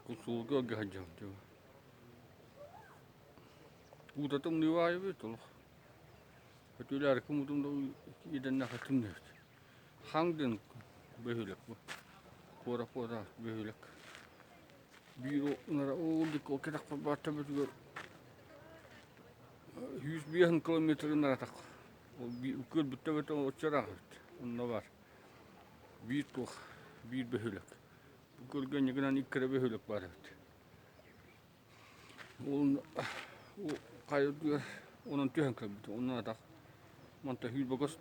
Кусуулга өлгө сылдьабын. Уута тымныы баайы эбит олох. Өтүүлээри кумутум да идэннэхэ тымныыбыт. Хаҥ диэн бөһүөлэк бу. Куора-куора бөһүөлэк. Биир ол диэки ол кэтэхпэр баар төбөтүгэр 105 километрын аратах. Ол көрбүт төбөтө оччо эбит. Онно бар. Биир туох, биир бөһүөлэк. Бу көргөнньү гынан икки эрэ бөһүөлэк баар эбит. Ол хайа онон түһэн кэлбит. Онно атах манта сүүрбэ көс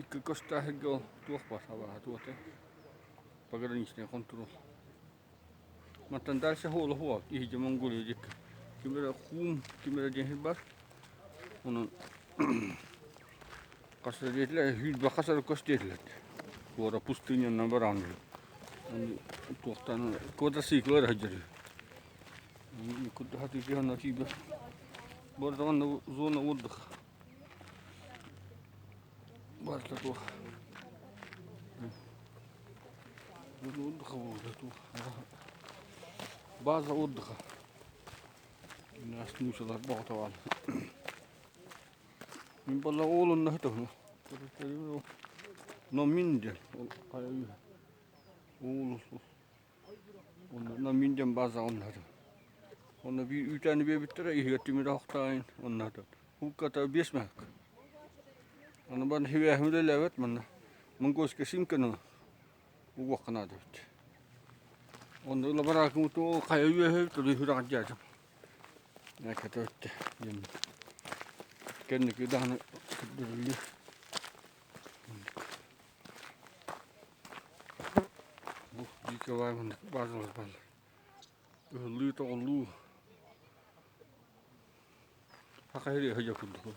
икки көстөөх сиргэ ол туох баар абааһы туох этэй пограничный контроль. Мантан дальше суола суох иһдьэ Монголия диэки. Ким эрэ хуум, ким эрэ диэн сир баар. Онон хас эрэ диэтилэр, сүүрбэ хас эрэ көс диэтилэр. Туора пустынянан бараҕын үһү. Ону туохтан квадроцикл эрэ сылдьар үһү. Курдук сатыы киһи тиийбэт. Бардаҕына зона отдыха. Барыта туох. Зона отдыха буолла туох. База отдыха. Нуучалар боҕото баал. Мин буолла уол онно сытабын. Но мин диэн ол хайа уол Онно мин диэн базаҕа онно Онно биир үүтээни биэрбиттэрэ, иһигэр тимир оһохтоойун онно Хукката биэс мөһөк. Ону бары сибээһим үлэлээбэт манна. Монгольскай симканы угуохха наада эбит. Онно ыла бараакым ол хайа үөһэ эбит, ол сүрэҕин дьаатым. Экэтэ өттө диэн. Кэнники даҕаны көрдөрүллүө. Бу дикий маннык базалар бааллар. Ыһыллыы-тоҕуллуу Саха сири сылдьар курдук.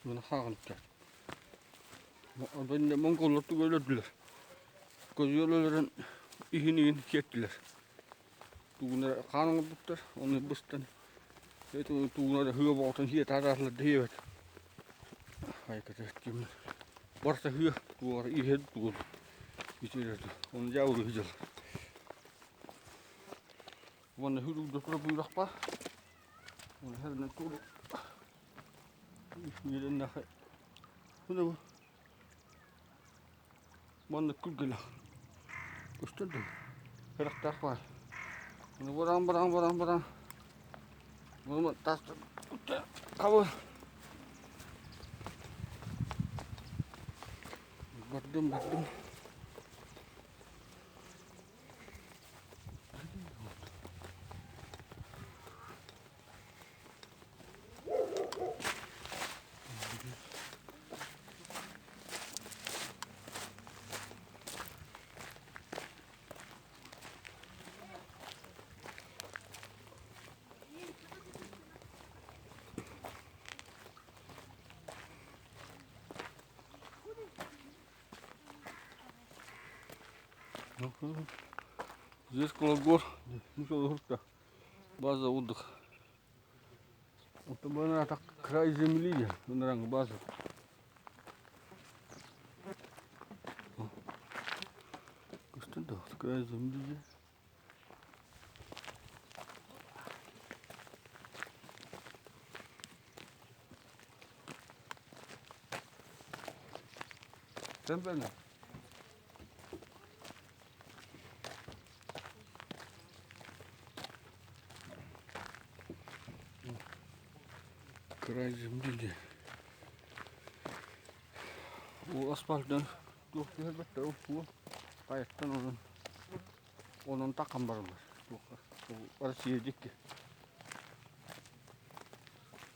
Маны хааҕыныттар. Монголлар тугу өлөрдүлэр. Көзүөл өлөрөн иһин иһин сиэттилэр. Тугунара хаан оҥорбуттар, ону быстан тугунара хыа боҕотун сиэ тараатылар да сиэбэт. Айката барыта хыа тугар иһэр тугул итирэр оны дьаабылы сыдьал. Уонна хүрүгдэ тура буйрахпа. Оны herinen тугу Маннык күлгүлэх көстөр дуо? Харахтаах баар. Баран баран баран баран хабы бардым бардым. Здесь Кологор, база отдыха. Оттон так край земли диэн база. Көстөн да край земли диэн. Тэмпэнэ. Край земли диэн. Ол асфальтан туох түһэрбэттэр ол суол хайаттан онон онон таххан бараллар туохха ол Россия диэки.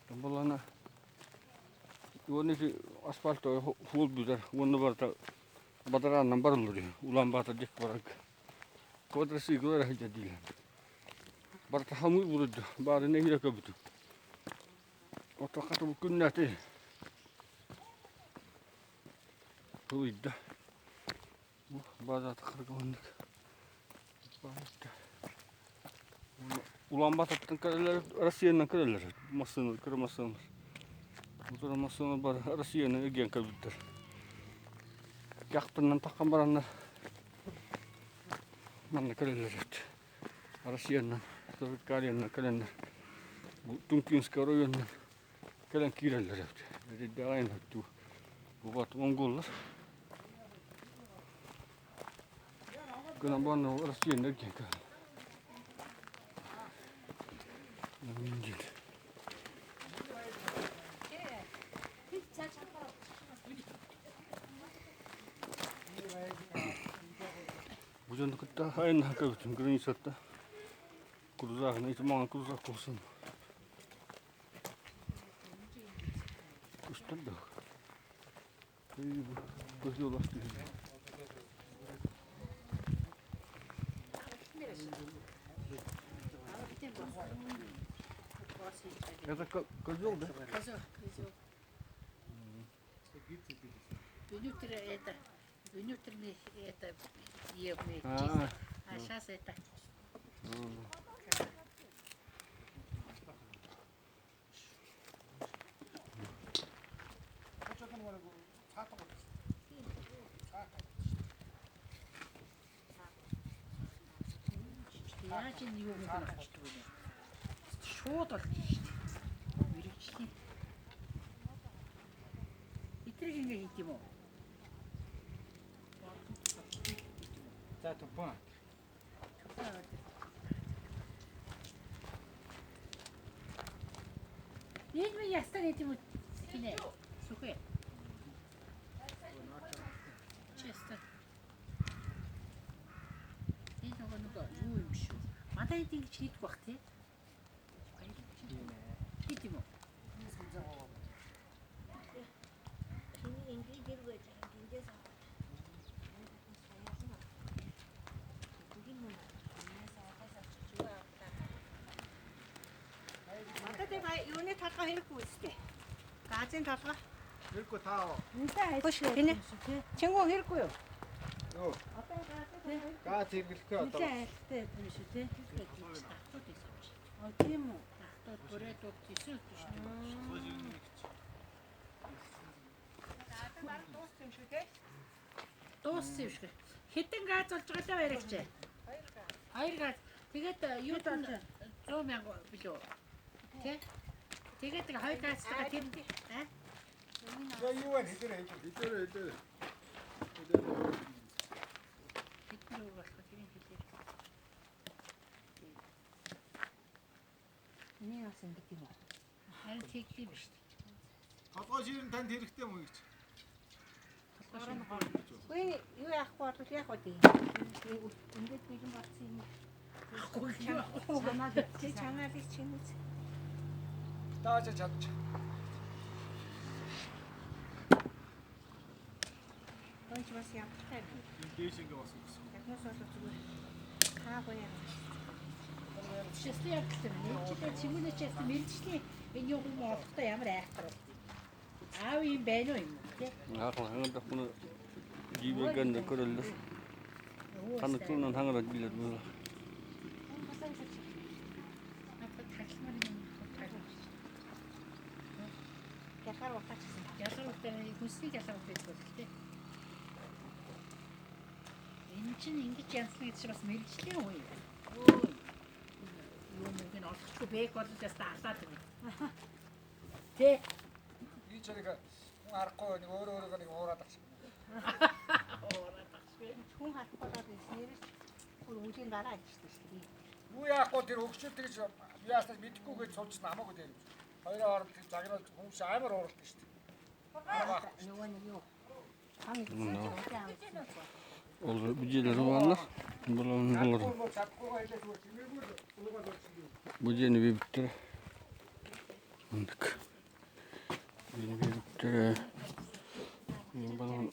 Буоллаҕына уонна ити асфальт суол бүтэр уонна барыта бадараанынан барыллар үһү Улаанбаатар диэки барарга. Квадроцикллар сылдьар дииллэр. Барыта хамыы буруйда баарын нэһиилэ көрбүтүм. Ото хата бу күннээти Тулуйда. Бу базата кыргыланнык. Улаанбаататтан кэлэллэр, Россиянан кэлэллэр. Массыына, кыра массыыналар. Кыра массыына бар Россиянан эргийэн кэлбиттэр. Яхтанан таххан бараннар манна кэлэллэр эбит. Россиянан, Забайкальянан кэлэннэр бу Тункинскай оройуонунан кэлэн киирэллэр эбит. Эдэрдээх айаннар бу монголлар. Гынан баран Россияны эргийэн кэлэллэр. Мин диэн. Бу дьону кытта айаннаһан кэлбитим границатта. Курзаахына ити маҥан курзаах курсун. Көстөр да. Көзү Это козел, да? Козел, козел. Внутрь это, внутренний это ебный А, А сейчас это. Яаж энэ юу нэг авчдаг вэ? Шууд болж шүү дээ. Мэргэжлийн. Эдрийг ингэ хийх юм уу? За тупаа. Нийгмийн ястаа гэдэг юм уу? Хинэ. Сүхэ. Честно. Энэ нөгөө нэг юу юм шүү. Манай энд ингэж хийдэг бах тий. Хийд юм уу? Одоо тэг юуны толгой хэрэггүй үстэй. Газын толгой. Хэрэггүй таа. Хөш гинэ. Чингүн хэрэггүй юу? Юу? Газ хэрэглэхгүй одоо. Нилээ айлтай юм шүү тий. Татууд илүү. А тийм үү? Татууд бүрээдүүд тийсэн шүү дээ. Дууссан юм шүү те. Дууссан юм шиг. Хэдэн газ болж байгаа даа баригч? Хоёр газ. Тэгээд юу 100 мянга билүү? Тэ? Тэгээд хоёр газтайгаа тэр а? За юу вэ? Хэдэр хэдэр. Хэдэр хэдэр. Хэдэн үг болох вэ? Тэрийг хэлээ. Миний бас ингэ юм уу? Харин тэгдэм биш үү? Толгой ширэн танд хэрэгтэй юм уу гэж. Үгүй юу яахгүй бол яах вэ? Ингээд бэлэн болсон юм. Ахгүй юу? Чи чанаалыг чинүүц. Тааж чадчих. Хойч бас явахтай юм. Дээш ингэ бас өгсөн. Ягнаас бол зүгээр. Хаагүй яах. Чэстэй явдал юм. Нэг жилээ чимүүнээ ч яасан мэрэгжлийн энэ юм олохдоо ямар айхтар бол. Аав юм байна уу юм тий? Хаахла хангада хуна жибэгэн көрөллөр. Хана тунан хангара билэр бу. Надад тагламар юм тагламар. Ялгаар утаач гэсэн. Ялгар утаа хүнсний ялгар утаа гэдэг бол тий. Энэ чинь ингэж янзлах гэж бас мэрэгжлийн үе. Өө. Юу мөнгө нь олохгүй бэг бол яста алаад байна. Тэ. Би ч нэг хүн харахгүй нэг өөрөө өөрөөгөө нэг уураад авчих. Уураад авчих. Хүн харахгүй болоод нэрч бүр үлийн дараа ажилласан шүү дээ. Юу яахгүй тэр хөгшөл тэгж яаснаас мэдэхгүй гэж суулжсан хамаагүй дээр. Хоёрын хооронд тэр загнал хүмүүс амар ууралдаг шүү дээ. Нөгөө нэг юу? Хан гэсэн. Ол бижилер барlar. Булан булар. Чадахгүй чадахгүйгээ хэлээд зүгээр чимээгүй л уугаад болсон юм. Бу жени биттер. Мындык. Жени биттер. Мен балан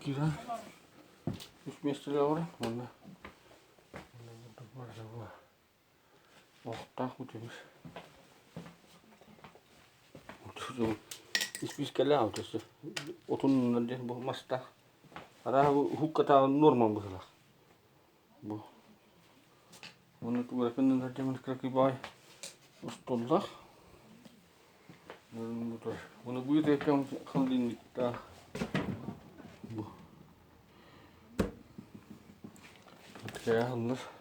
Киирэн үс миэстэлээх олорон уонна Охтоох бу тимир. Испиискэлээх өссө отуннар диэн бу мастаах. Арааһа бу уһуккатааҕы нуорман быһыылаах. Бу уонна тугу диэн кыракый баай устуллар. Уонна бу холодильниктаах бу. Кэрэхэллэр.